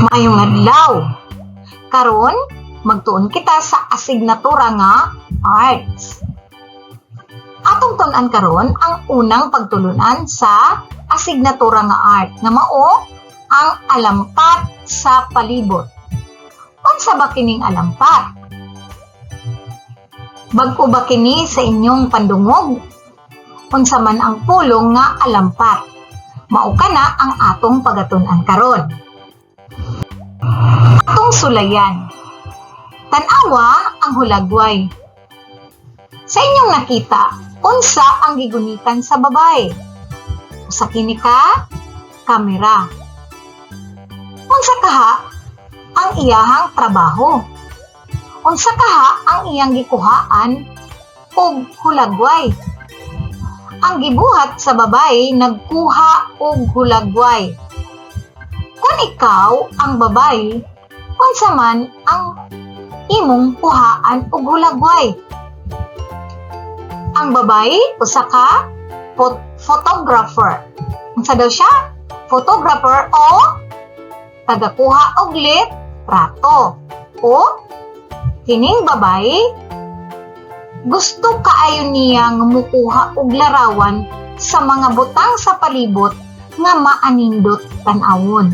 Maayong adlaw. Karon, magtuon kita sa asignatura nga Arts. Atong tun-an karon ang unang pagtulunan sa asignatura nga Art nga mao ang alampat sa palibot. Unsa ba kining alampat? Bag-o ba kini sa inyong pandungog? Unsa man ang pulong nga alampat? Mao kana ang atong pagatun-an karon. Atong sulayan. Tan-awa ang hulagway. Sa inyong nakita, unsa ang gigunitan sa babae? Usa kini ka kamera. Unsa kaha ang iyahang trabaho? Unsa kaha ang iyang gikuhaan og hulagway? Ang gibuhat sa babae, nagkuha og hulagway. Kung ikaw ang babae, unsa man ang imong kuhaan og hulagway? Ang babae usa ka photographer. Unsa daw siya? Photographer o tagakuha og litrato. O kining babae, gusto kaayo niya nga mukuha og larawan sa mga butang sa palibot nga maanindot tan-awon.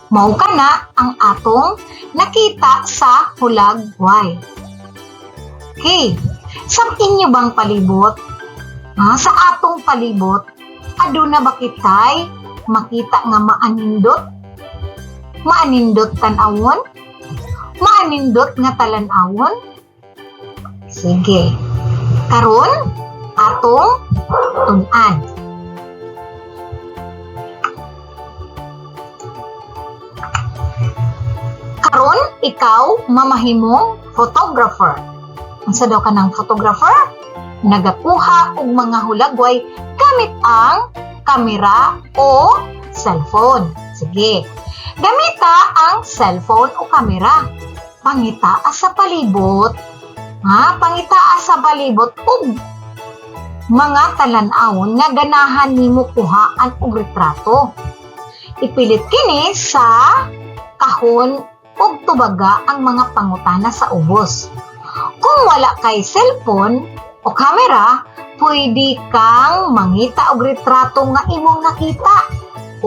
Mao kana ang atong nakita sa hulagway. Okay, sa inyo bang palibot? Sa atong palibot, aduna ba kitay makita nga maanindot? Maanindot tan-awon? Maanindot nga talan-awon? Sige. Karon, atong tun-an. Karon, ikaw mamahimong photographer. Unsa daw kanang photographer? Nagakuha og mga hulagway gamit ang kamera o cellphone. Sige. Gamita ang cellphone o kamera. Pangitaa sa palibot. Ha, pangitaa sa palibot og mga talan-awon nga ganahan nimo kuhaan og retrato. Ipilit kini sa kahon og tubaga ang mga pangutana sa ubos. Kung wala kay cellphone o kamera, pwede kang mangita og retrato nga imong nakita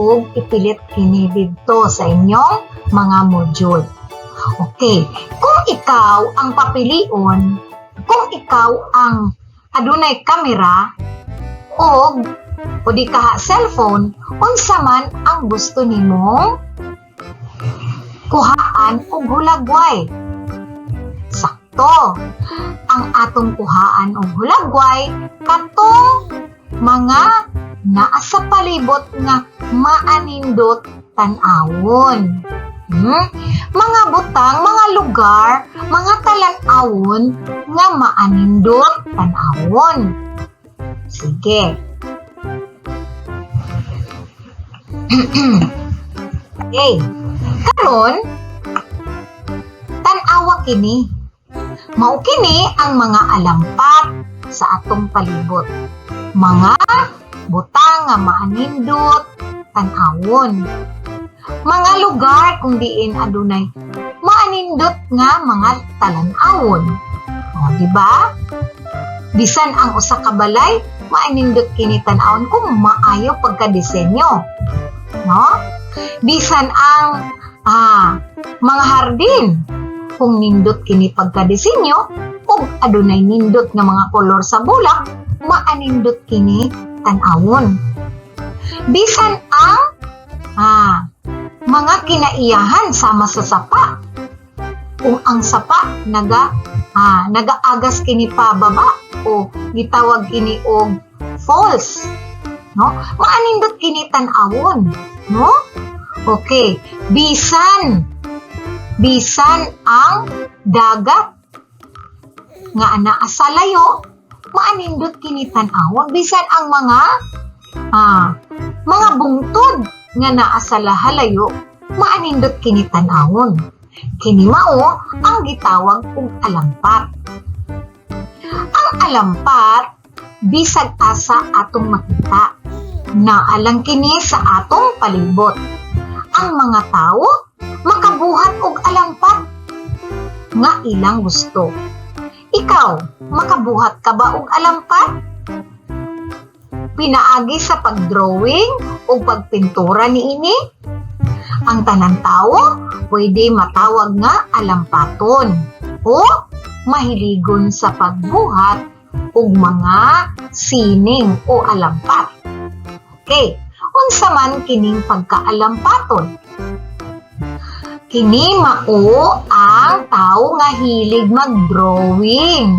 ug ipilit kini didto sa inyong mga module. Okay, kung ikaw ang papilion, kung ikaw ang adunay kamera og o di kaha cellphone, unsa man ang gusto nimong kuhaan og hulagway? Sakto. Ang atong kuhaan og hulagway katong mga naa sa palibot nga maanindot tan-awon. Mga butang, mga lugar, mga talan-awon nga maanindot tan-awon. Sige. Okay. Karon, tan-awa kini. Mao kini ang mga alampat sa atong palibot. Mga butang nga maanindot tan-awon. Mga lugar kung diin adunay maanindot nga mga talan-awon. O, di ba? Bisan ang usa ka balay, maanindot kini tan-awon kung maayo pagka-disenyo. No? Bisan ang mga hardin, kung nindot kini pagka-disenyo ug adunay nindot nga mga kolor sa bulak, maanindot kini tan-awon. Bisan ang mga kinaiyahan sama sa sapa. Kung ang sapa nagaagas kini pababa o gitawag kini og falls, no? Maanindot kini tan-awon, no? Okay, bisan bisan ang dagat nga anaa sa layo, maanindot kini tan-awon. Bisan ang mga bungtod nga naa sa halayo, maanindot kini tan-awon. Kini mao ang gitawag og alampat. Ang alampat bisag asa atong makita. Naa lang kini sa atong palibot. Ang mga tawo makabuhat og alampat nga ilang gusto. Ikaw, makabuhat ka ba og alampat? Pinaagi sa pagdrawing o pagpintura niini? Ang tanan tawo pwede matawag nga alampaton o mahiligon sa pagbuhat og mga sining o alampat. Okay, unsa man kining pagkaalampaton? Kini mao ang tawo nga hilig mag-drawing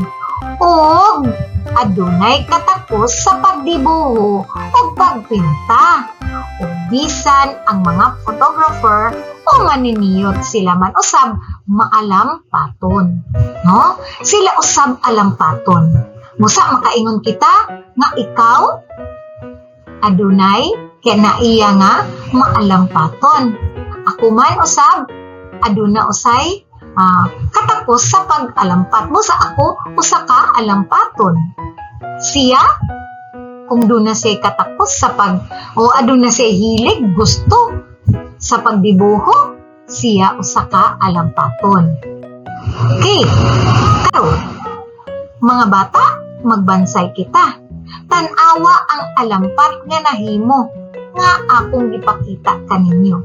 ug adunay katakos sa pagdibuho ug pagpinta. Ug bisan ang mga photographer o maniniyot, sila man usab maalampaton. No? Sila usab alampaton. Busa makaingon kita nga ikaw adunay kinaiya nga maalampaton. Ako man usab aduna usay katakos sa pag-alampat. Busa ako usa ka alampaton. Siya kung duna siya katakos sa pag o aduna siya hilig, gusto sa pagdibuho, siya usa ka alampaton. Okay, karon, mga bata, magbansay kita. Tan-awa ang alampat nga nahimo nga akong gipakita kaninyo.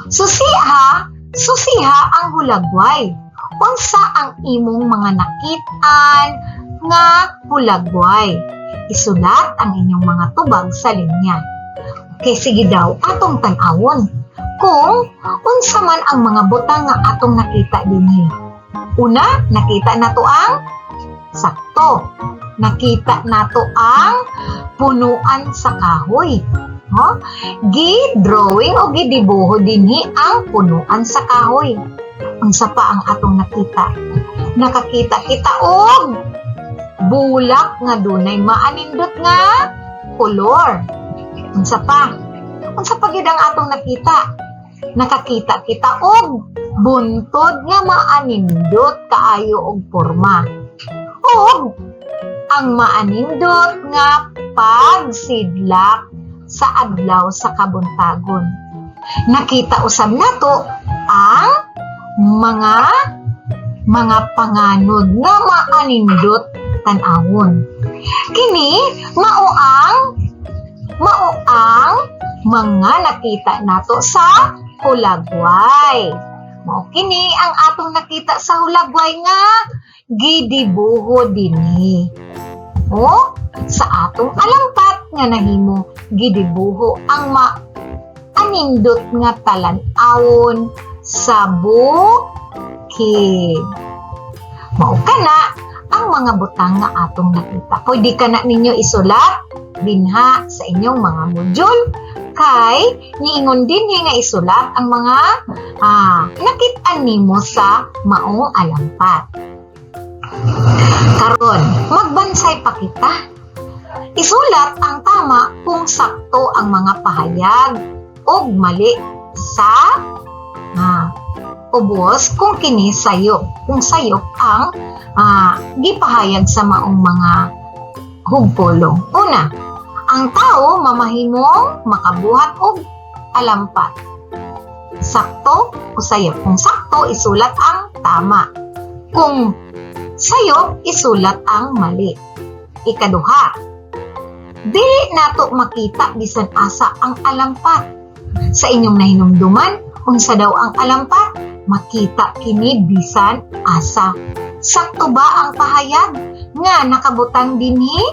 Susiha, susiha ang hulagway. Unsa ang imong mga nakit-an nga hulagway? Isulat ang inyong mga tubag sa linya. Okay, sige daw, atong tan-awon kung unsa man ang mga butang nga atong nakita dinhi. Una, nakita nato ang sakto. Nakita nato ang punuan sa kahoy. No? Gi-drawing o gidibuho dinhi ang punuan sa kahoy. Unsa pa ang atong nakita? Nakakita kita og bulak nga dunay maanindot nga kolor. Unsa pa? Unsa pa gyud ang atong nakita? Nakakita kita og buntod nga maanindot kaayo og porma. Ug ang maanindot nga pagsidlak sa adlaw sa kabuntagon. Nakita usab nato ang mga panganod nga maanindot tan-awon. Kini mao ang mga nakita nato sa hulagway. Mao kini ang atong nakita sa hulagway nga gidibuho dinhi. O sa atong alampat nga nahimo, gidibuho ang maanindot nga talan-awon sa bukid. Mao kana ang mga butang nga atong nakita. Pwede kana ninyo isulat dinha sa inyong mga module kay niingon dinhi nga isulat ang mga nakit-an nimo sa maong alampat. Karon, magbansay pa kita. Isulat ang tama kung sakto ang mga pahayag ug mali sa ubos kung kini sayop. Kung sayop ang gipahayag sa maong mga hugpulong. Una, ang tao mamahimong makabuhat og alampat. Sakto o sayop? Kung sakto, isulat ang tama. Kung sayop, isulat ang mali. Ikaduha, dili nato makita bisan asa ang alampat. Sa inyong nahinumduman, unsa daw ang alampat? Makita kini bisan asa. Sakto ba ang pahayag nga nakabutang dinhi?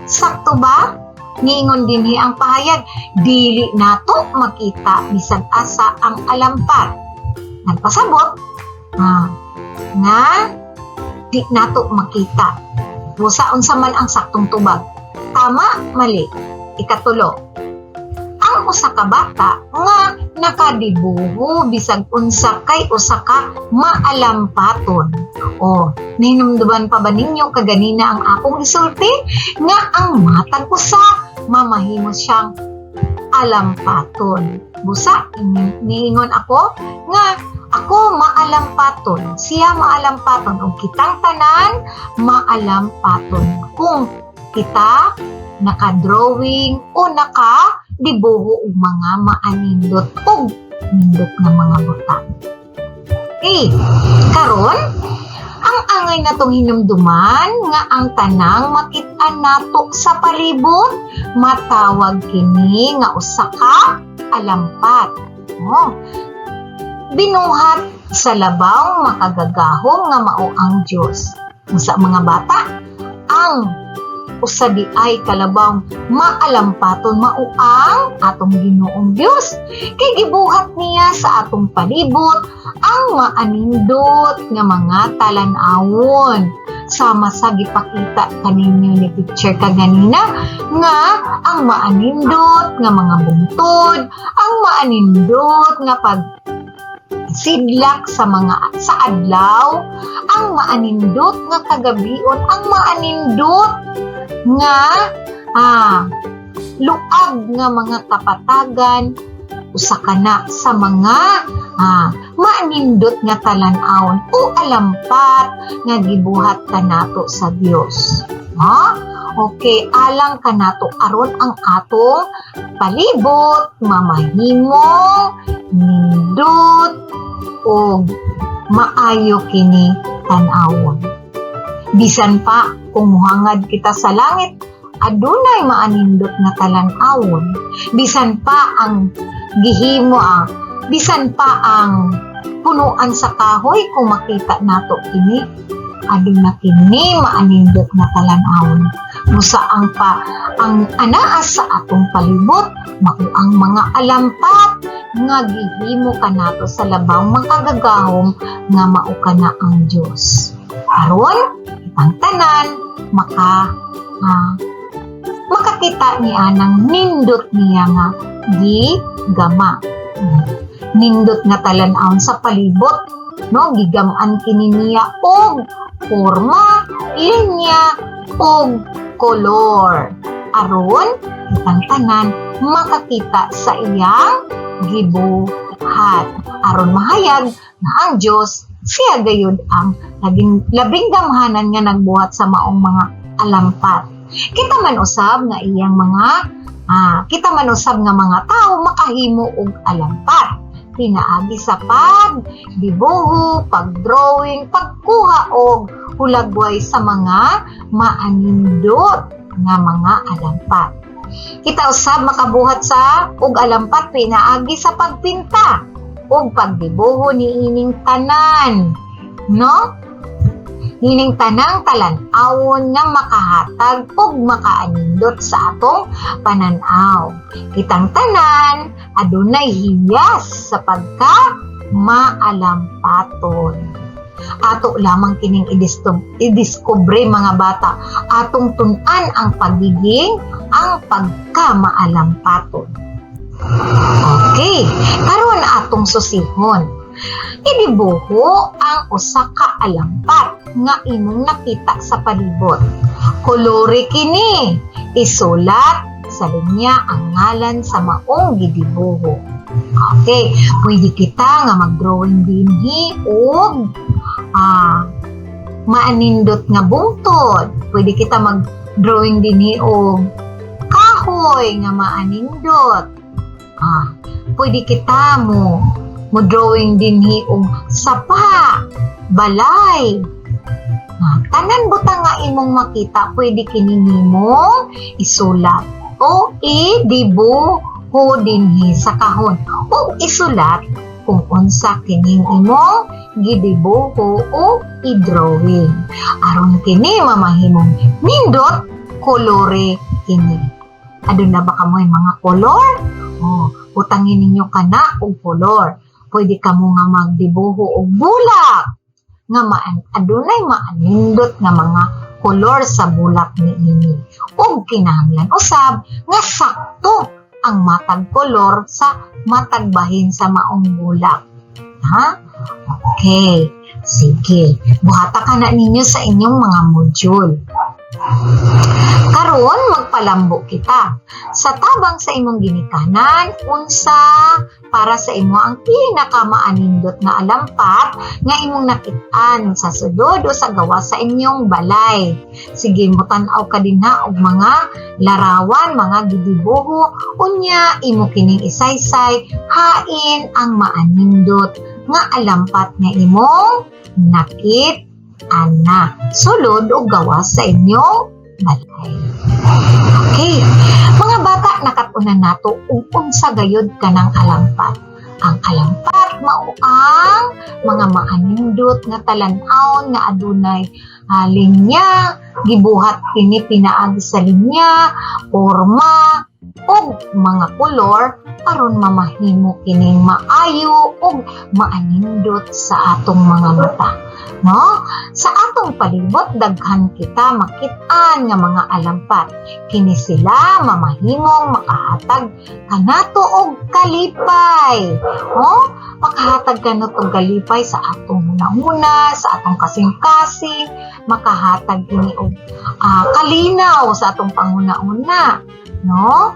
Sakto ba? Niingon dinhi ang pahayag, dili nato makita bisan asa ang alampat. Nagpasabot nga di nato makita. Busa unsa man ang saktong tubag? Tama, mali? Ikatulo, ang usa ka bata nga nakadibuho bisag unsa kay usa ka maalampaton. O, nahinumduman pa ba ninyo kaganina ang akong isulti nga ang matag usa mamahimo siyang alampaton? Busa niingon ako nga ako maalampaton, siya maalampaton, ug kitang tanan maalampaton kung kita naka-drawing o naka-dibuho og mga maanindot og nindot nga mga butang. Okay. Karon, ang angay natong hinumduman nga ang tanang makit-an nato sa palibot, matawag kini nga usa ka alampat. Oh. Binuhat sa labaw makagagahom nga mao ang Dios. Sa mga bata, ang usa diay ka labawng maalampaton mao ang atong Ginoong Dios. Kay gibuhat niya sa atong palibot ang maanindot nga mga talan-awon. Sama sa gipakita kaninyo ni teacher kaganina nga ang maanindot nga mga bungtod, ang maanindot nga pag sidlak sa mga sa adlaw, ang maanindot nga kagabion, ang maanindot nga luag nga mga kapatagan, usa ka na sa mga maanindot nga talan-awon o alampat nga gibuhat kanato sa Dios. Ha? Okay, alang kanato aron ang atong palibot mamahimong nindot o maayo kini tan-awon. Bisan pa kung muhangad kita sa langit, adunay maanindot nga talan-awon. Bisan pa ang gihimo ang bisan pa ang punuan sa kahoy, kung makita nato kini, aduna kini maanindot nga talan-awon. Busa ang pa ang anaa sa atong palibot mao ang mga alampat nga gihimo kanato sa labaw makagagahom nga mao kana ang Dios. Aron kitang tanan makakita ni anang nindot niya nga gigama. Nindot nga talan-awon sa palibot, no? Gigam-an kini niya og forma, linya og kolor. Aron kitang tanan makakita sa iyang gibuhat. Aron mahayag nga ang Dios siya gayud ang naging labing gamhanan nga nagbuhat sa maong mga alampat. Kita man usab nga mga tao makahimo og alampat pinaagi sa pag dibuho, pag-drawing, pagkuha og hulagway sa mga maanindot nga mga alampat. Kita usab makabuhat sa og alampat pinaagi sa pagpinta ug pagdibuho niining tanan, no? Niining tanang talan-awon nga makahatag ug makaanindot sa atong panan-aw. Kitang tanan adunay hiyas sa pagka maalampaton. Ato lamang kining idiskubre, mga bata. Atong tun-an ang pagiging ang pagka maalampaton. Okay, karon atong susihon. Idibuho ang usa ka alampat nga imong nakita sa palibot. Kolore kini. Isulat sa linya ang ngalan sa maong gidibuho. Okay, pwede kita nga mag-drawing dinhi og maanindot nga bungtod. Pwede kita mag-drawing dinhi og kahoy nga maanindot. Pwede kita mo mo drawing dinhi og sapa, balay. Tanan butang nga imong makita, pwede kini nimong isulat o idibuho dinhi sa kahon o isulat kung unsa kining imong gidibuho o i-drawing. Aron kini mamahimong nindot, kolore kini. Aduna ba kamoy mga kolor? Oh, utangin ninyo kana og kolor. Pwede kamo nga magdibuho og bulak nga adunay maanindot nga mga kolor sa bulak niini. Ug kinahanglan usab nga sakto ang matag kolor sa matag bahin sa maong bulak. Ha? Okay. Sige. Buhata ka na ninyo sa inyong mga module. Karon magpalambo kita. Sa tabang sa imong ginikanan, unsa para sa imo ang pinakamaanindot nga alampat nga imong nakit-an sa sulod o sa gawas sa inyong balay? Sige, motan-aw ka dinha og mga larawan, mga gidibuho, unya imo kining isaysay hain ang maanindot nga alampat nga imong nakit-an sulod o gawas sa inyong balay. Okay, mga bata, nakat-unan nato ug unsa gayud kanang alampat. Ang alampat mao ang mga maanindot nga talan-awon nga adunay linya, gibuhat kini pinaagi sa linya, porma, ug mga kolor aron mamahimo kining maayo ug maanindot sa atong mga mata. No? Sa atong palibot, daghan kita makit-an nga mga alampat. Kini sila mamahimong makahatag kanato og kalipay. No? Makahatag kanato og kalipay sa atong hunahuna, sa atong kasing-kasing, makahatag kini og kalinaw sa atong panghuna-huna. No?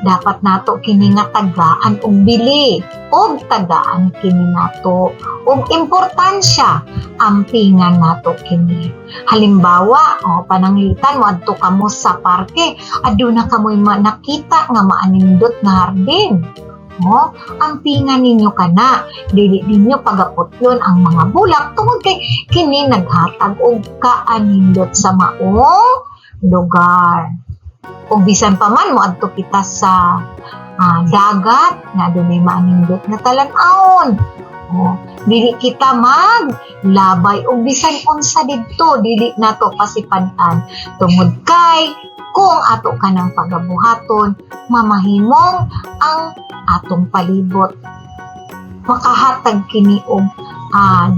Dapat nato kini nga tagaan og bili og tagaan kini nato og importansya, ampingan nato kini. Halimbawa, oh, pananglitan moadto kamo sa parke, aduna kamoy nakita nga maanindot nga hardin. Oh, ampingan ninyo kana, dili ninyo pagaputlon ang mga bulak tungod kay kini naghatag og kaanindot sa maong lugar. Ug bisan pa man moadto kita sa dagat nga adunay maanindot nga talan-awon. Oh, dili kita mag labay og bisan unsa didto, dili nato pasipan-an tungod kay kung ato kanang pagabuhaton, mamahimong ang atong palibot makahatag kini og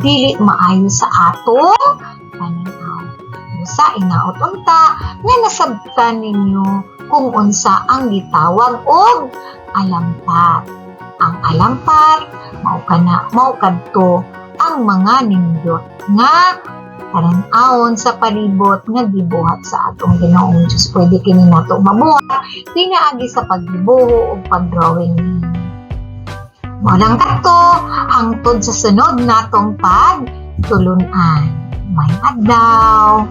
dili maayo sa atong pananaw. Usa inaot unta nga nasabtan ninyo kung unsa ang gitawag og alampat. Ang alampat mao kana, mao kadto ang mga nindot nga talan-awon sa palibot nga gibuhat sa atong Ginoong Diyos. Pwede kini nato mabuhat pinaagi sa pagdibuho o pag-drawing. Mao lang kadto, hangtod sa sunod natong pagtulunan. Maayong adlaw.